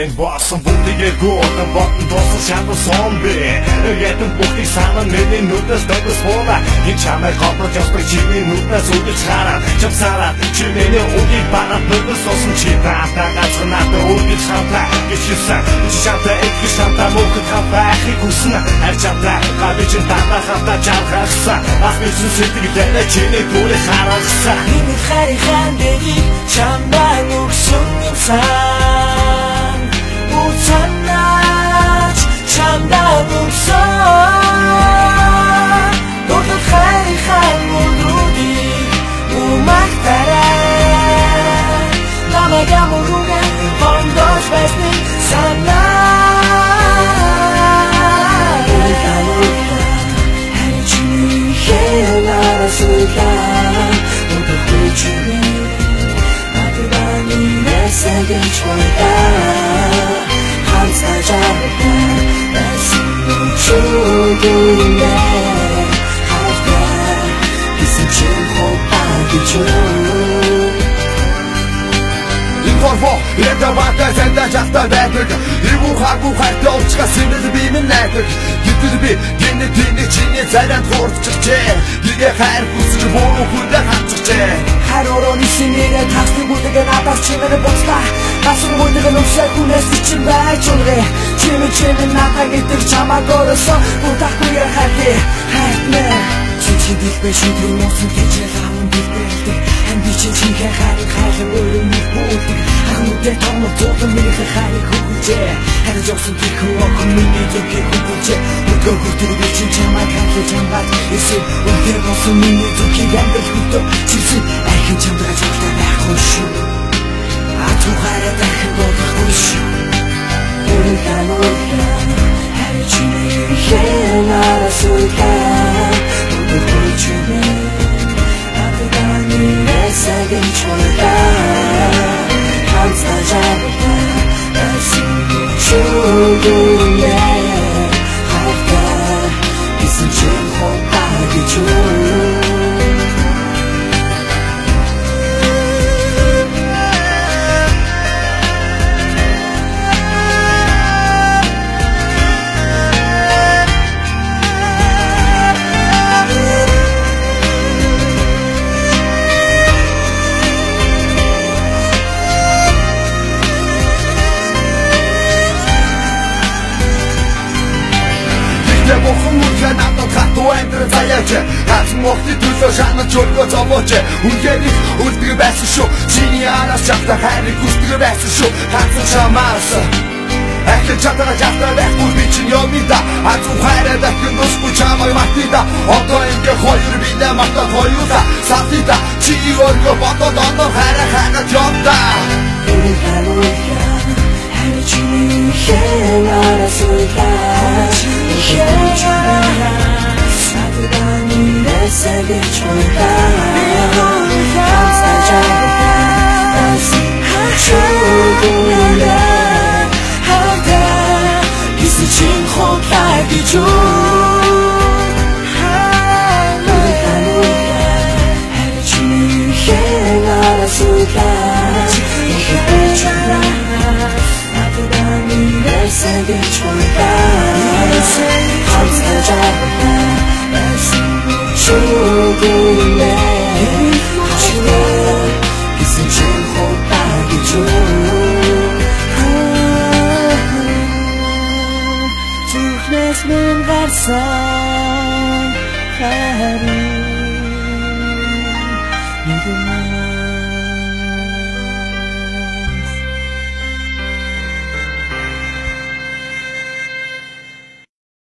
Энд болсон бүгдийг эргүү ботон дууссан шатан сон би. Ятан бүгдийг санан миний нүдээс догс буула. Энэ чамайг годож явдаг чиний нүднээс үдэж хараад чамсараад чи миний үгийг бараад нүдээс сусан чи таата газар надад үргэлж хамтаа гэж хэлсэн. Чи чамтай итгэж хамтаа мөнхөд хамт байхыг хүснэ. Харь чамтай габи чин татаа хамтаа жаргахсан. Ах би чинь сэтгэлдээ чиний дүрийг харахсан. Миний хайрын хандгийг чамдаа өгсөн юмсан. Уцанаач чамдаа өгсөн. Дурлал хайрын хан мөрүүдийг умагтараа. Намайг ямар үгэн хондож байсныг санаа. Уйлаа уйлаа харин чиний хэлээс уйлаа. Өдөргүй чиний надад нэрээсээ гэж уйлаа. Хамтдаа жаргалтай байсан өчигдөрөө хайртай гэсэн чинь хутаа гэж Энэ хорвоо ядаа бата зандаа жалтай байдаг. Эвгүй харгүй хайртай уучгаас сэнэл би минь найдаг. Гэтэл би гинэ тэнэ чиний царайд хурцчихжээ. Гэгээ хайр хүсэж буруу хүндээ хатчихжээ. Хайр өрөөний синээрээ тасдаг үдэг надаас чимээ буцлаа. Гасар үдэг нь өсөө хүнээс чинь байж унрэ. Чимээ чимээ надаа гэдэг чамааг өрөөсөө будахгүй хайртай хайртнэ. Чи дэлбэ шүдрийн нууцсан тэжээл аван дэлбэлдэг. Хам би чинь чинхээ хайрыг хайлан өөрөө нэгбүүлдэг. Ахнуудээ томор туулан минийхээ хайрыг хөгжээ. Харин явсан тэрхүү охин миний зүрхийг хөгжээ. Өдгөө хүртэл би чинь чамайг хайрлаж хамгаалж ирсэн. Үнтэй болсон миний зүрхийг амьдрал хөдөө чирсэн. Архин чамдаа чамтай байхгүй шүү. Атуу хайраа дахин бодохгүй шүү. Уйлаа уйлаа харин чиний хэлээс уйлаа. Өдөргүй чиний надад нэрээсээ гэж уйлаа. Хамтдаа жаргалтай байсан өчигдөрөө хайртай гэсэн чинь хутаа гэж Гэхдээ бурхан үнэхээр надад хатуу амьдрал заяач. Хатсан мохты төлөө шанаж өргөө зовооч. Үнэхээр их үлдэг байсан шүү. Чиний араас чамтай хайрыг хүсдэг байсан шүү. Хатсан чамаас Ахил чадгаа жалтай байхгүй би чинь юмны да. Азуу хайраа дахин нусгүй чамайг мартъя да. Одоо ингээ хоёр бинэ мартаад хоёулаа салъя да. Чи өргөө бодоод оноо хайраа хайгаад явда. Уйлаа уйлаа харин чиний хэлээс уйлаа. Надад нэрээсээ гэж уйлаа. Хамтдаа жаргалтай байсан өчигдөрөө хайртай гэсэн чинь хутаа гэж уйлаа уйлаа харин чиний хэлээс уйлаа. Өдөргүй чиний надад нэрээсээ гэж уйлаа. Хамтдаа жаргалтай байсан өчигдөрөө хайртай гэсэн чинь хутаа гэж зүрхнээс минь гарсан хайр.